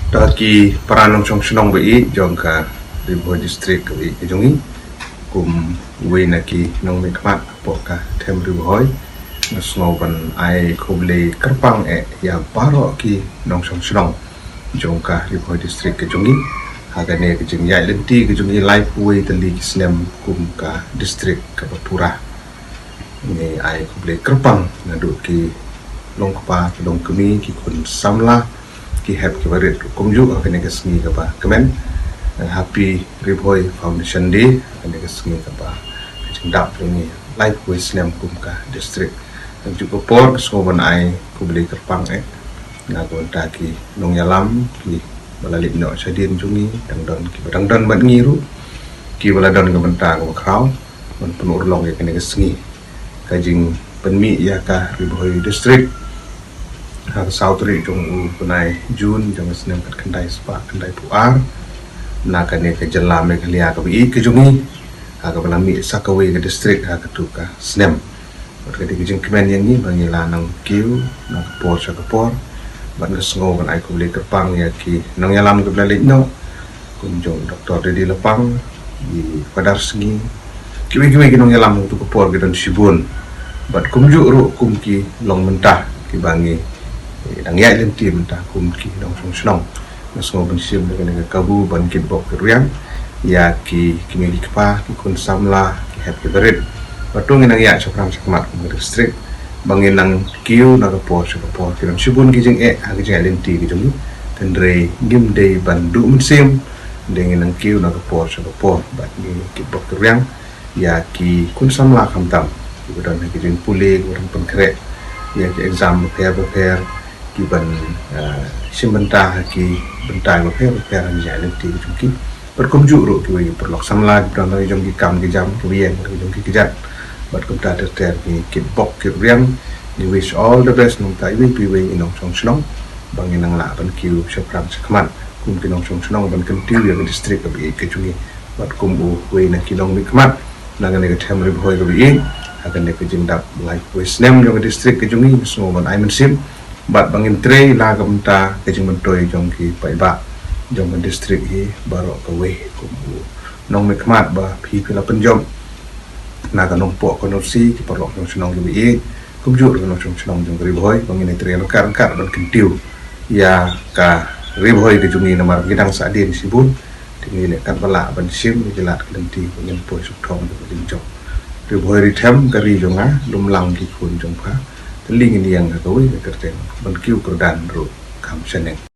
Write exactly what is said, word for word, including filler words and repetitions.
Ta ki para nongshong shnong ba ïeit jong ka Ri Bhoi District ka ba ïeit ka jong ngi, kum wei na ki nongmihkhmat hapoh ka Them Ri Bhoi, nga sngew ban ai khublei kyrpang eh ïa baroh ki nongshong shnong jong ka Ri Bhoi District ka jong ngi ha kane ka jingïaid lynti ka jong ngi laiphew wei tylli ki snem kum ka district kaba pura. Ngi ai khublei kyrpang naduh ki long kpa ki long kmie, ki khun samla, ki hep ki barit, kumjuh ha kane ka sngi kaba kmen, eh, Happy Ri Bhoi Foundation Day ha kane ka sngi kaba ka jingdap jong ngi laiphew wei snem kum ka district. Hynrei ka por ka sngew ban ai khublei kyrpang eh na ka bynta ki nongïalam, ki ba la leit noh shadien jong ngi, dang don ki ba dang don bad ngi ruh, ki ba la don ka bynta kaba khraw ban pynurlong ïa kane ka sngi ka jingpynmih ïa ka Ri Bhoi District ha ka saw tarik jong u bnai June jong ka snem khatkhyndai spah khyndaiphew ar na kane ka jylla Meghalaya kaba ïeit ka jong ngi, ha kaba la mih sa kawei ka district ha katu ka snem. Bad ka dei ka jingkmen ïa ngi ba ngi la nang kiew na ka por sha ka por. Bad nga sngew ban ai khublei kyrpang ïa ki nongïalam kiba la leit noh, kum jong Doctor Dedy Lapang, i Fadar Sngi, kiwei kiwei ki nongïalam ha katu ka por ki don shibun. Bad kumjuh ruh kum ki long mynta kiba ngi, eh, dang ïaid lynti mynta kum ki nongshong shnong. Nga sngew ban shim da kane ka kabu ban kitbok kitrwiang ïa ki kmie ki kpa, ki khun samla, ki hep ki barit. Bad to ngin nang ïaid shaphrang shakhmat kum ka district ba ngin nang kiew na ka por sha ka por. Ki don shibun ki jingeh ha ka jingïaid lynti ka jong ngi, hynrei ngim dei ban duh mynsiem, dei ngin nang kiew na ka por sha ka por bad ngin kitbok kitrwiang ïa ki khun samla khamtam kiba don ha ki jingpule, kiba don pynkhreh ïa ki exam bapher bapher, kiban, eh, shim bynta ha ki bynta bapher bapher ha ki jingïaid lynti ka jong ki. Bad kumjuh ruh kiwei ki paralok samla kiba don ha ki jong ki kam ki jam, kiba ïeng ha ki jong ki kjat. Bad kumta ter ter ngi kitbok kitrwiang, ngi wish all the best na bynta iwei pa iwei i nongshong shnong ba ngin nang lah ban kiew shaphrang shakhmat kum ki nongshong shnong ban kyntiew ïa ka district kaba ïeit ka jong ngi. Bad kum uwei na ki nongmihkhmat na kane ka Them Ri Bhoi kaba ïeit ha kane ka jingdap laiphew wei snem jong ka district ka jong ngi, nga sngew ban ai mynsiem bad ba ngin trei la ka bynta ka jingmyntoi jong ki paidbah jong ka district hi baroh kawei. Kum u nongmihkhmat ba phi phi la pynjop na ka Nongpoh Constituency, ki paralok nongshong shnong kiba ïeit, kumjuh ruh nongshong shnong jong ka Ri Bhoi, ba ngin ïatrei ryngkat ryngkat ban kyntiew ïa ka Ri Bhoi ka jong ngi namar ngi dang sah dien shibun. Te ngi leh katba lah ban shim ïa ki lad ki lynti ba ngin poi suk thong jong ka jingjop. Ri Bhoi Ri Them ka ri jong nga, lum lang ki khun jong pha, te lyngngoh ïa nga kawei ka kyrteng, ban kiew kyrdan ruh kham shaneng.